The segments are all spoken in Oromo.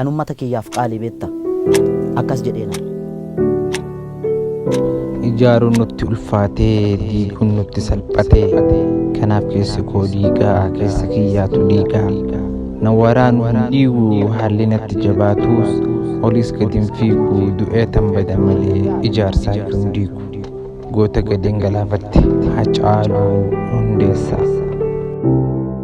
An ummata kiyyaaf qaalii beetta. Akkas jedheen an. Ijaaruun nutti ulfaatee diiguun nutti salphatee kanaaf keessi koo diigaa keessa kiyyaatu dhiigaa na waraanu hin dhiigu haalli natti jabaatuus oliis gadi hin fiigu du'ee tan bada malee ijaarsaa hin diigu goota gadeen galaafatte Hacaaluu Hundeessaa.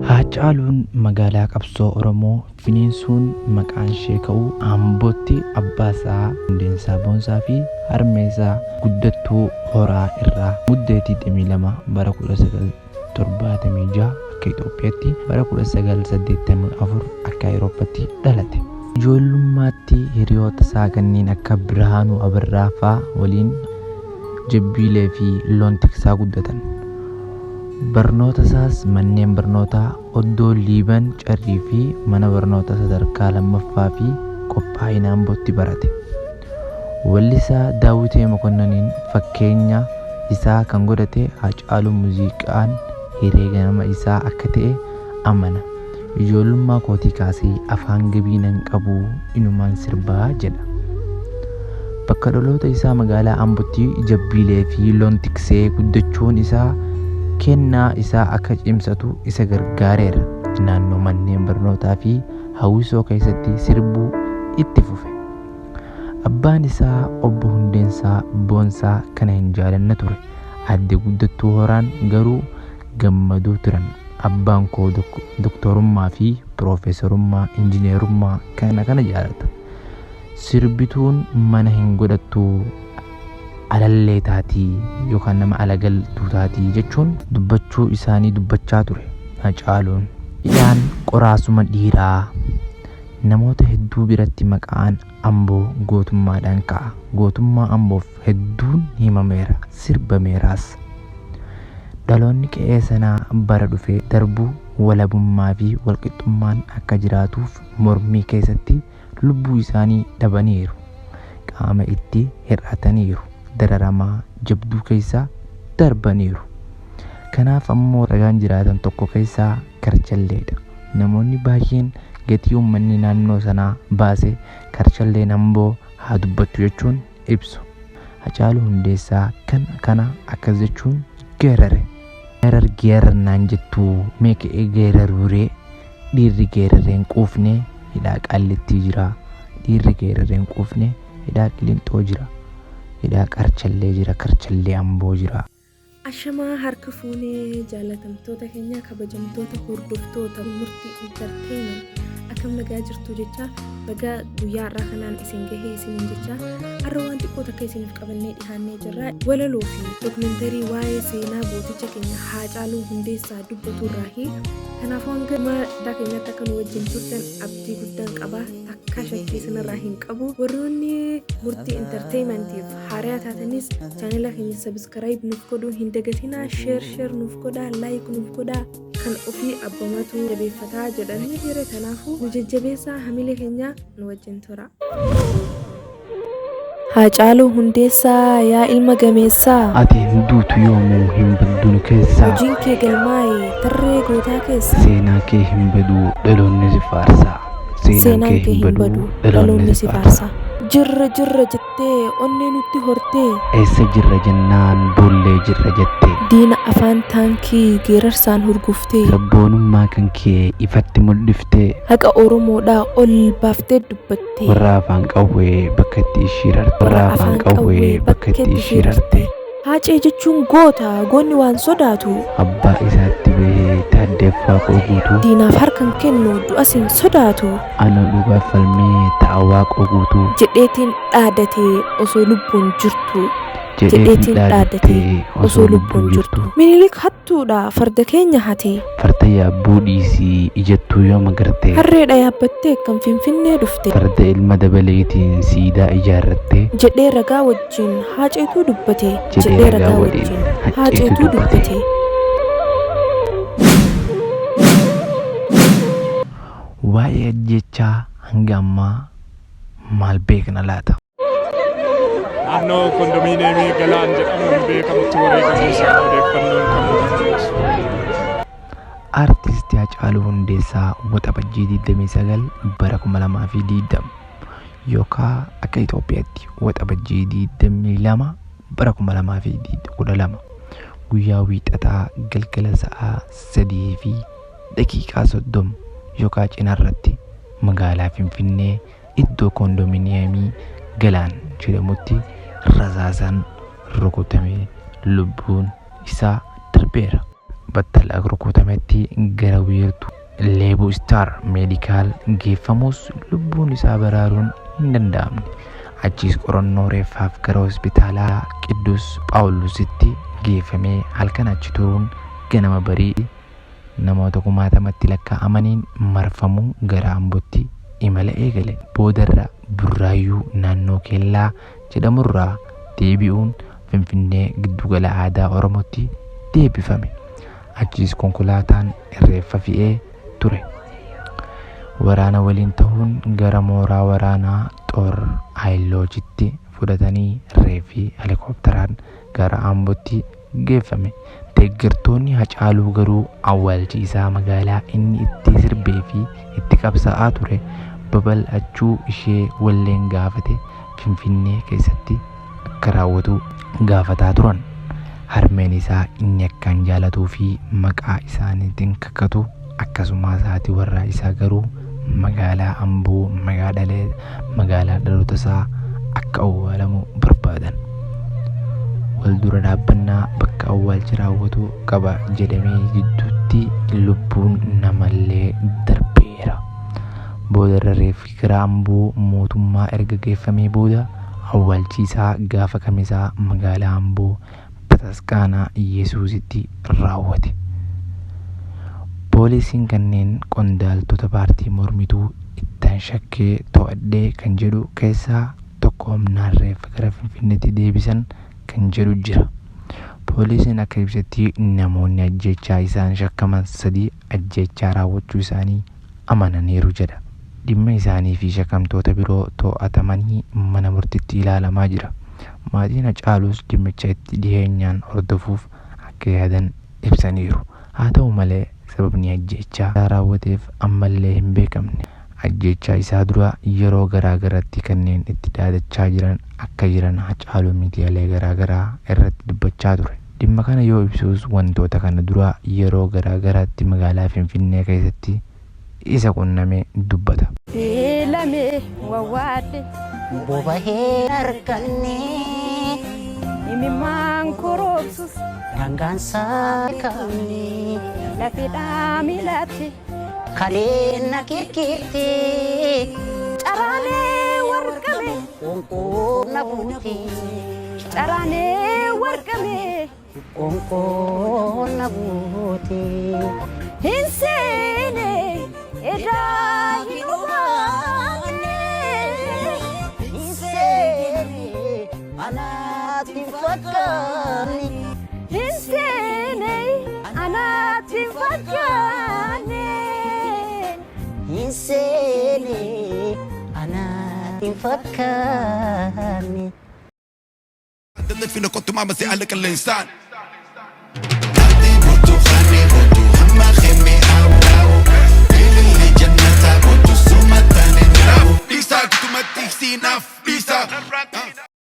Haacaaluun magaalaa qabsoo Oromoo finiinsuun maqaan ishee ka'u Ambootti abbaa isaa Hundeensaa Boonsaa fi harmee isaa Guddattuu Horaa irraa Muddee 22 bara 1976 akka Itoophiyaatti bara 1984 akka Awurooppatti dhalate. Ijoollummaatti hiriyoota isaa kanneen akka Birhaanuu Abarraa faa waliin jabbiilee fi loon tiksaa guddatan. Barnoota isaas manneen barnootaa Oddoo Liiban Carrii fi mana barnoota sadarkaa lammaffaa fi qophaa'ina Ambootti barate. Wellisaa Daawwitee Mokonnoniin fakkeenya isaa kan godhate Haacaaluun muziiqaan hiree ganama isaa akka ta'e amana. Ijoollummaa kootii kaasee afaan gabii nan qabu inumaan sirbaa jedha. Bakka dhaloota isaa magaalaa Ambotti jabbiilee fi loon tiksee guddachuun isaa kennaa isaa akka cimsatu isa gargaareera. Naannoo manneen barnootaa fi hawwisoo keessatti sirbuu itti fufe. Abbaan isaa obbo Hundeensaa Boonsaa kana hin jaalanne ture. Aadde Guddattuu Horaan garuu gammadoo turan. Abbaan koo doktorummaa fi piroofeesarummaa, injineerummaa kana kana jaalata. Sirbituun mana hin godhattu alallee taatii yookaan nama alagaltuu taatii jechuun dubbachuu isaanii dubbachaa ture Hacaaluun. Hidhaan qoraasuma dhiiraa namoota hedduu biratti maqaan Amboo gootummaadhaan ka'a. Gootummaa Amboof hedduun himameera, sirbameeraas. Dhaloonni qe'ee sanaa bara dhufee darbu walabummaa fi walqixxummaan akka jiraatuuf mormii keessatti lubbuu isaanii dhabaniiru. Qaama itti hir'ataniiru. Dararamaa jabduu keessa darbaniiru. Kanaaf ammoo ragaan jiraatan tokko keessaa Karchalleedha. Namoonni baay'een gatii uummanni naannoo sanaa baase Karchalleen Amboo haa dubbattu jechuun ibsu. Hacaaluu Hundeessaa kan kana akkas jechuun geerare. Geerar geerar naan jettuu mee ka'ee geeraruuree dhiirri geeraree hin quufne hidhaa Qaallittii jira. Dhiirri geeraree hin quufne hidhaa Qilinxoo jira. Hidhaa Qarchallee jira Karchallee Amboo jira. Ashamaa harka fuunee jaalatamtoota keenya kabajamtoota hordoftoota Murtii Entertainment akkam nagaa jirtu jecha baga guyyaa har'aa kanaan isin gahee isiniin jecha har'a waan xiqqoo takka isiniif qabannee dhihaannee jirra walaloo fi dokumentarii waa'ee seenaa gooticha keenya Haacaaluu Hundeessaa dubbatu irraahi kanaafuu hanga maddaa keenyaatti akka nu wajjin turtan abdii guddaan qaba takka shakkii isinirraa hin qabu warroonni Murtii Entertainmentiif Haarayaa taatanis chaanela keenya subscribe nuuf godhuu hin dagatinaa share share nuuf godhaa like nuuf godhaa kan ofii abbamatu jabeeffataa jedhanii jire kanaafuu nu jajjabeessaa hamilee keenya nu wajjin tura. Haacaaluu Hundeessaa yaa ilma gameessaa. Ati hin duutu yoomuu hin baddu nu keessaa. Hojiin kee galmaa'e tarree gootaa keessa. Seenaa kee hin badu dhaloonni si faarsaa. Seenaan kee hin badu dhaloonni si faarsaa. Jirra jirra jettee onnee nutti hortee. Eessa jirra jennaan boollee jirra jette. Diina afaan taankii geerarsaan hurguftee. Sabboonummaa kan kee ifatti muldhiftee. Haqa Oromoodhaa ol baaftee dubbattee. Warra afaan qawwee bakkatti ishii rarte. Warra afaan qawwee bakkatti ishii rarte. Haacee jechuun goota, goonni waan sodaatu. Abbaa isaatti bahee Taaddeef Waaqoo Guutuu. Diinaaf harka hin kennu, du'as hin sodaatu. Anoo dhugaaf falmee ta'a Waaqoo Guutuu. Jedheetiin dhaadate osoo lubbuun jirtuu. Jedheetiin dhaadate osoo lubbuun jirtuu. Minilik hattuudha farda keenya hate. Farda yaabbuu dhiisii ijattuu yoom agarte. Harreedha yaabbattee kan Finfinnee dhufte. Farda ilma dabaleetiin siidaa ijaarrattee. Jedhee ragaa wajjin Haaceetuu dubbate. Jedhee ragaa waliin Haaceetuu dubbate. Waa'ee ajjeechaa hanga ammaa maal beekna laata? Naannoo kondomiineemii Galaan jedhamuun beekamutti wareegamuu isaa odeeffannoon qabnu kan mul'isu. Artist Artisti Hacaaluu Hundeessaa Waxabajjii 29 bara 2020 yookaan akka Itoophiyaatti Waxabajjii 22 bara 2012 guyyaa wiixataa galgala sa'aa 3:30 yookaan cinarratti magaalaa Finfinnee iddoo koondoominiyeemii Galaan jedhamutti rasaasaan rukutamee lubbuun isaa darbeera. Battala rukutametti gara wiirtuu Leebuu Istaar Meedikaal geeffamus lubbuun isaa baraaruun hin danda'amne. Achiis qorannoo reeffaaf gara hospitaalaa Qiddus Phaawulositti geeffamee halkan achi turuun ganama barii namoota kumaatamatti lakkaa'amaniin marfamuu gara Ambootti imala eegale. Boodarra Burraayyuu naannoo Keellaa jedhamurraa deebi'uun Finfinnee giddugala aadaa Oromootti deebifame. Achiis konkolaataan reeffa fe'ee ture. Waraana waliin ta'uun gara mooraa waraanaa Xoor Haayiloochitti fudhatanii reeffi helikopteraan gara Ambootti geeffame. Deeggartoonni Hacaaluu garuu awwaalchi isaa magaalaa inni itti sirbee fi itti qabsaa'aa ture babal'achuu ishee walleen gaafate Finfinnee keessatti akka raawwatu gaafataa turan. Harmeen isaa inni akkaan jaalatuu fi maqaa isaaniitiin kakatu akkasumas haati warraa isaa garuu magaalaa Amboo magaalaa dhaloota isaa akka awwaalamu barbaadan. Wal dura dhaabbannaa bakka awwaalchi raawwatu qaba jedhamee jidduutti lubbuun namallee darbeera. Boodarra reeffi gara Amboo mootummaa erga geeffamee booda awwaalchi isaa gaafa kamisaa magaalaa Amboo bataskaana Yesuusitti raawwate. Poolisiin kanneen qondaaltota paartii mormituu ittaan shakkee to'adhee kan jedhu keessaa tokko humnaan reeffa gara Finfinneetti deebisan kan jedhu jira. Poolisiin akka ibsetti namoonni ajjechaa isaan shakkaman sadii ajjechaa raawwachuu isaanii amananiiru jedha. Dhimma isaanii fi shakkamtoota biroo to'atamanii mana murtiitti ilaalamaa jira. Maatiin Hacaaluus dhimmicha itti dhiyeenyaan hordofuuf akka yaadan ibsaniiru. Haa ta'u malee sababni ajjechaa raawwateef ammallee hin beekamne. Ajjechaa isaa dura yeroo garaa garaatti kanneen itti dhaadachaa jiran akka jiran Hacaaluu miidiyaalee garaa garaa irratti dubbachaa ture. Dhimma kana yoo ibsus wantoota kana dura yeroo garaa garaatti magaalaa Finfinnee keessatti isa qunname dubbata. Beelame wawwaadhe Bobahee arganne imimmaan koroobsus daangaansaa qabne lafidhaa miilatti kaleen na kirkirte caraanee warqame qoonqoo na buute caraanee warqame qoonqoo na buute hin seene edaa hin hubanne hin seene anaatti hin fakkaanne hin seene anaatti hin fakkaanne hin seene anaatti hin fakkaanne. تدفن كنت مع بس علق الانسان.